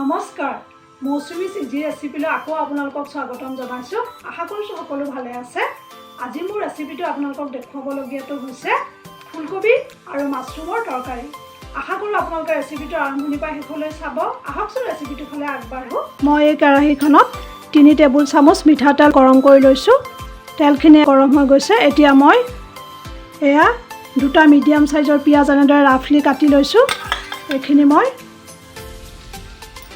নমস্কাৰ, মৌচুমীজ ইজি ৰেচিপিলৈ আকৌ আপোনালোকক স্বাগতম জনাইছোঁ। আশা কৰিছোঁ সকলো ভালে আছে। আজি মোৰ ৰেচিপিটো আপোনালোকক দেখুৱাবলগীয়াটো হৈছে ফুলকবি আৰু মাছৰুমৰ তৰকাৰী। আশা কৰোঁ আপোনালোকে ৰেচিপিটো আৰম্ভণিৰ পৰা শেষলৈ চাব। আহকচোন, ৰেচিপিটো ফালে আগবাঢ়ো। মই এই কেৰাহীখনত 3 টেবুল চামুচ মিঠাতেল গৰম কৰি লৈছোঁ। তেলখিনি গৰম হৈ গৈছে। এতিয়া মই এয়া দুটা মিডিয়াম চাইজৰ পিঁয়াজ এনেদৰে ৰাফলি কাটি লৈছোঁ। এইখিনি মই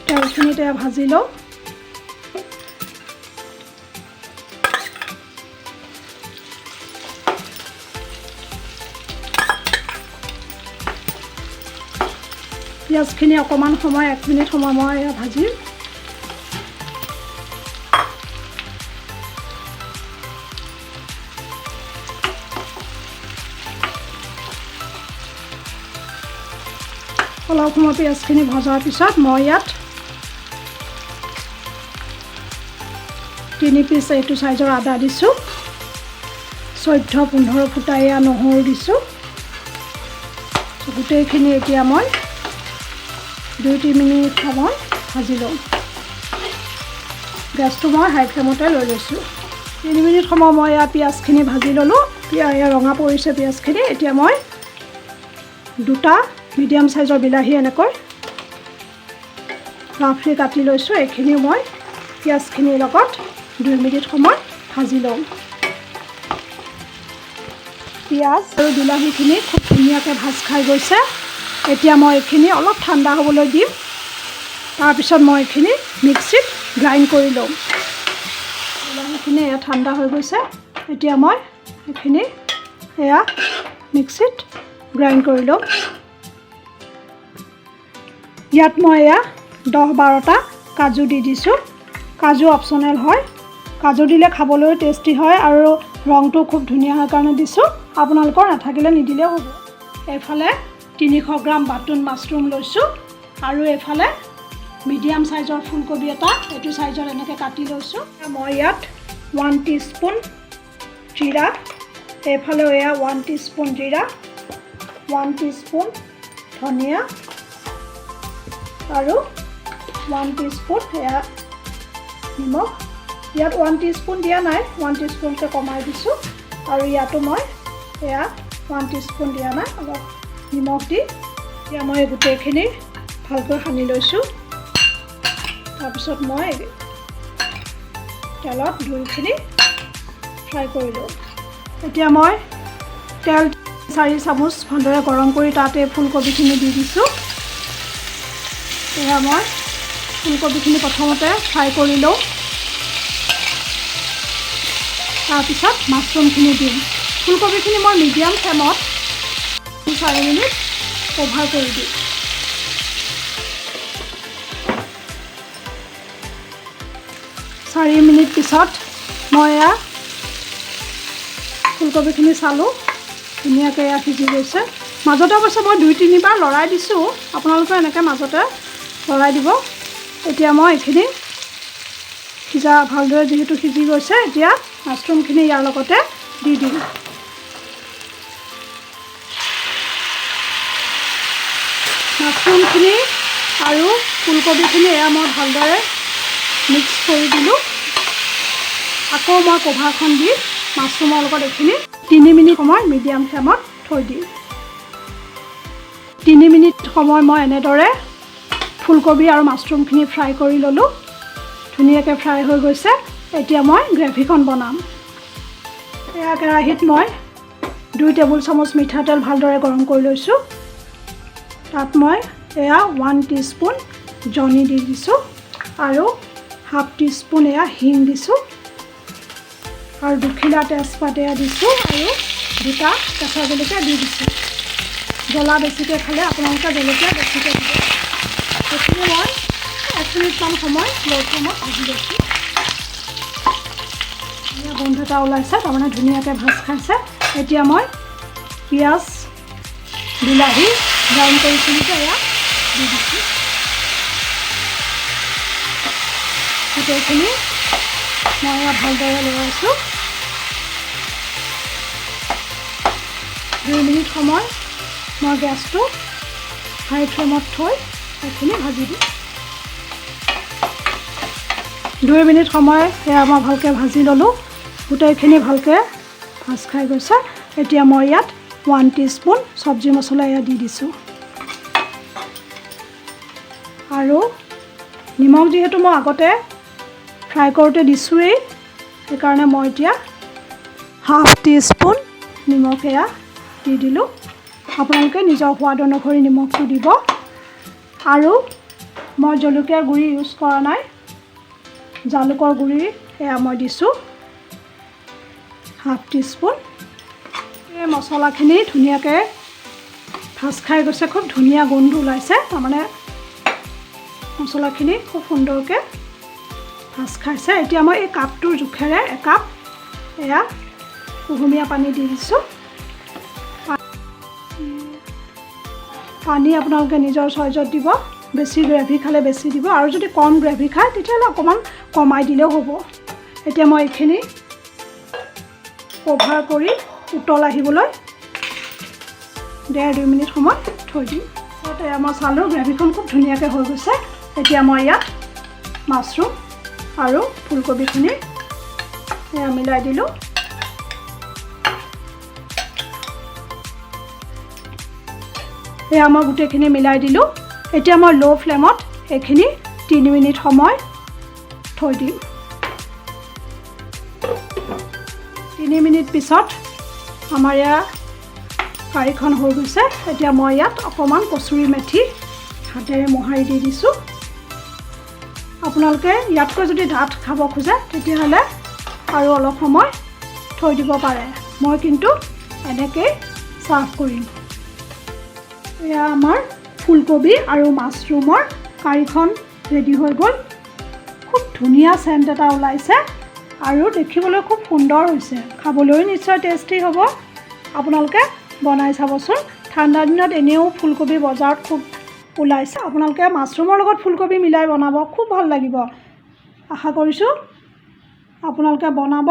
তেলখিনিতে ভাজি লওঁ। পিঁয়াজখিনি অকণমান সময়, 1 মিনিট সময় মই এয়া ভাজিম। অলপ সময় পিঁয়াজখিনি ভজাৰ পিছত মই ইয়াত 3 পিচ এইটো চাইজৰ আদা দিছোঁ, 14-15 ফুটা এয়া নহৰু দিছোঁ। গোটেইখিনি এতিয়া মই 2-3 মিনিট সময় ভাজি লওঁ। গেছটো মই হাই ফ্লেমতে লৈ লৈছোঁ। 3 মিনিট সময় মই এয়া পিঁয়াজখিনি ভাজি ল'লোঁ। এয়া ৰঙা পৰিছে পিঁয়াজখিনি। এতিয়া মই দুটা মিডিয়াম চাইজৰ বিলাহী এনেকৈ ৰাফলি কাটি লৈছোঁ। এইখিনিও মই পিঁয়াজখিনিৰ লগত 2 মিনিট সময় ভাজি লওঁ। পিঁয়াজ আৰু বিলাহীখিনি খুব ধুনীয়াকৈ ভাজ খাই গৈছে। এতিয়া মই এইখিনি অলপ ঠাণ্ডা হ'বলৈ দিম। তাৰপিছত মই এইখিনি মিক্সিত গ্ৰাইণ্ড কৰি ল'ম। বিলাহীখিনি এয়া ঠাণ্ডা হৈ গৈছে। এতিয়া মই এইখিনি এয়া মিক্সিত গ্ৰাইণ্ড কৰি ল'ম। ইয়াত মই এয়া 10-12টা কাজু দি দিছোঁ। কাজু অপশ্যনেল হয়। কাজু দিলে খাবলৈও টেষ্টি হয় আৰু ৰংটো খুব ধুনীয়া হয় কাৰণে দিছোঁ। আপোনালোকৰ নাথাকিলে নিদিলেও হ'ব। এইফালে 300 গ্ৰাম বাটন মাছৰুম লৈছোঁ আৰু এইফালে মিডিয়াম চাইজৰ ফুলকবি এটা এইটো চাইজৰ এনেকৈ কাটি লৈছোঁ। মই ইয়াত 1 টিস্পুন জিৰা, এইফালেও এয়া 1 টিস্পুন জিৰা, 1 টিস্পুন ধনিয়া আৰু 1 টিস্পুন এয়া নিমখ। ইয়াত 1 টিস্পুন দিয়া নাই, 1 টিস্পুনকৈ কমাই দিছোঁ। আৰু ইয়াতো মই এয়া 1 টিস্পুন দিয়া নাই, অলপ নিমখ দি এতিয়া মই গোটেইখিনি ভালকৈ সানি লৈছোঁ। তাৰপিছত মই তেলত দুইখিনি ফ্ৰাই কৰি লওঁ। এতিয়া মই তেল 4 চামুচ ভালদৰে গৰম কৰি তাতে ফুলকবিখিনি দি দিছোঁ। এয়া মই ফুলকবিখিনি প্ৰথমতে ফ্ৰাই কৰি লওঁ, তাৰপিছত মাছৰুমখিনি দিম। ফুলকবিখিনি মই মিডিয়াম ফ্লেমত 4 মিনিট কভাৰ কৰি দিম। 4 মিনিট পিছত মই এয়া ফুলকবিখিনি চালোঁ। ধুনীয়াকৈ এয়া সিজি গৈছে। মাজতে অৱশ্যে মই দুই তিনিবাৰ লৰাই দিছোঁ। আপোনালোকে এনেকৈ মাজতে লৰাই দিব। এতিয়া মই এইখিনি সিজা ভালদৰে যিহেতু সিজি গৈছে, এতিয়া মাছৰুমখিনি ইয়াৰ লগতে দি দিম। মাছৰুমখিনি আৰু ফুলকবিখিনি এয়া মই ভালদৰে মিক্স কৰি দিলোঁ। আকৌ মই কভাৰখন দি মাছৰুমৰ লগত এইখিনি 3 মিনিট সময় মিডিয়াম ফ্লেমত থৈ দিম। 3 মিনিট সময় মই এনেদৰে ফুলকবি আৰু মাছৰুমখিনি ফ্ৰাই কৰি ল'লোঁ। ধুনীয়াকৈ ফ্ৰাই হৈ গৈছে। এতিয়া মই গ্ৰেভিখন বনাম। এয়া কেৰাহীত মই 2 টেবুল চামুচ মিঠাতেল ভালদৰে গৰম কৰি লৈছোঁ। তাত মই এয়া 1 টিস্পুন জনি দি দিছোঁ আৰু হাফ টিস্পুন এয়া হিং দিছোঁ আৰু দুখিলা তেজপাত এয়া দিছোঁ আৰু দুটা কেঁচা জলকীয়া দি দিছোঁ। জ্বলা বেছিকৈ খালে আপোনালোকে জলকীয়া বেছিকৈ দিব। এইখিনি মই 1 মিনিটমান সময় ল' ফ্লেমত ভাজি লৈছোঁ। ধুনীয়া গোন্ধ এটা ওলাইছে, তাৰমানে ধুনীয়াকৈ ভাজ খাইছে। এতিয়া মই পিঁয়াজ, বিলাহী গ্ৰাইণ্ড কৰিছিলোঁ যে, এয়া দি দিছোঁ। গোটেইখিনি মই এয়া ভালদৰে লৰাইছোঁ। 2 মিনিট সময় মই গেছটো হাই ফ্লেমত থৈ এইখিনি ভাজি দিম। 2 মিনিট সময় এয়া মই ভালকৈ ভাজি ল'লোঁ। গোটেইখিনি ভালকৈ ভাজ খাই গৈছে। এতিয়া মই ইয়াত 1 টিস্পুন চব্জি মছলা এয়া দি দিছোঁ। আৰু নিমখ যিহেতু মই আগতে ফ্ৰাই কৰোঁতে দিছোঁৱেই, সেইকাৰণে মই এতিয়া হাফ টি স্পুন নিমখ এয়া দি দিলোঁ। আপোনালোকে নিজৰ সোৱাদ অনুসৰি নিমখটো দিব। আৰু মই জলকীয়াৰ গুড়ি ইউজ কৰা নাই, জালুকৰ গুড়ি এয়া মই দিছোঁ হাফ টি স্পুন। এই মছলাখিনি ধুনীয়াকৈ ভাজ খাই গৈছে, খুব ধুনীয়া গোন্ধ ওলাইছে। তাৰমানে মছলাখিনি খুব সুন্দৰকৈ ভাজ খাইছে। এতিয়া মই এই কাপটোৰ জোখেৰে একাপ এয়া কুহুমীয়া পানী দি দিছোঁ। পানী আপোনালোকে নিজৰ চইজত দিব। বেছি গ্ৰেভি খালে বেছি দিব আৰু যদি কম গ্ৰেভি খায়, তেতিয়াহ'লে অকণমান কমাই দিলেও হ'ব। এতিয়া মই এইখিনি কভাৰ কৰি উতল আহিবলৈ 1.5-2 মিনিট সময় থৈ দিম। তাতে মই চালোঁ, গ্ৰেভিখন খুব ধুনীয়াকৈ হৈ গৈছে। এতিয়া মই ইয়াত মাছৰুম আৰু ফুলকবিখিনি এয়া মিলাই দিলোঁ। এয়া মই গোটেইখিনি মিলাই দিলোঁ। এতিয়া মই ল' ফ্লেমত এইখিনি 3 মিনিট সময় থৈ দিম। 3 মিনিট পিছত আমাৰ এয়া কাৰীখন হৈ গৈছে। এতিয়া মই ইয়াত অকণমান কচুৰি মেথি হাতেৰে মোহাৰি দি দিছোঁ। আপোনালোকে ইয়াতকৈ যদি ডাঠ খাব খোজে, তেতিয়াহ'লে আৰু অলপ সময় থৈ দিব পাৰে। মই কিন্তু এনেকেই ছাৰ্ভ কৰিম। এয়া আমাৰ ফুলকবি আৰু মাছৰুমৰ কাৰীখন ৰেডি হৈ গ'ল। খুব ধুনীয়া চেণ্ট এটা ওলাইছে আৰু দেখিবলৈ খুব সুন্দৰ হৈছে। খাবলৈও নিশ্চয় টেষ্টি হ'ব। আপোনালোকে বনাই চাবচোন। ঠাণ্ডা দিনত এনেও ফুলকবি বজাৰত খুব ওলাইছে। আপোনালোকে মাছৰুমৰ লগত ফুলকবি মিলাই বনাব, খুব ভাল লাগিব। আশা কৰিছোঁ আপোনালোকে বনাব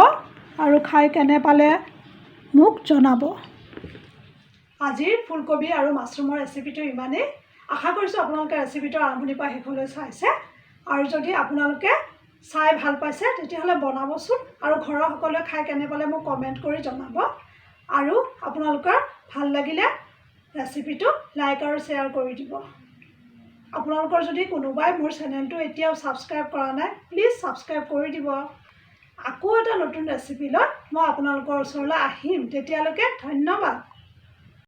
আৰু খাই কেনে পালে মোক জনাব। আজিৰ ফুলকবি আৰু মাছৰুমৰ ৰেচিপিটো ইমানেই। আশা কৰিছোঁ আপোনালোকে ৰেচিপিটো আৰম্ভণিৰ পৰা শেষলৈ চাইছে আৰু যদি আপোনালোকে চাই ভাল পাইছে, তেতিয়াহ'লে বনাবচোন আৰু ঘৰৰ সকলোৱে খাই কেনে পালে মোক কমেণ্ট কৰি জনাব। আৰু আপোনালোকৰ ভাল লাগিলে ৰেচিপিটো লাইক আৰু শ্বেয়াৰ কৰি দিব। আপোনালোকৰ যদি কোনোবাই মোৰ চেনেলটো এতিয়াও ছাবস্ক্ৰাইব কৰা নাই, প্লিজ ছাবস্ক্ৰাইব কৰি দিব। আকৌ এটা নতুন ৰেচিপি লৈ মই আপোনালোকৰ ওচৰলৈ আহিম। তেতিয়ালৈকে ধন্যবাদ।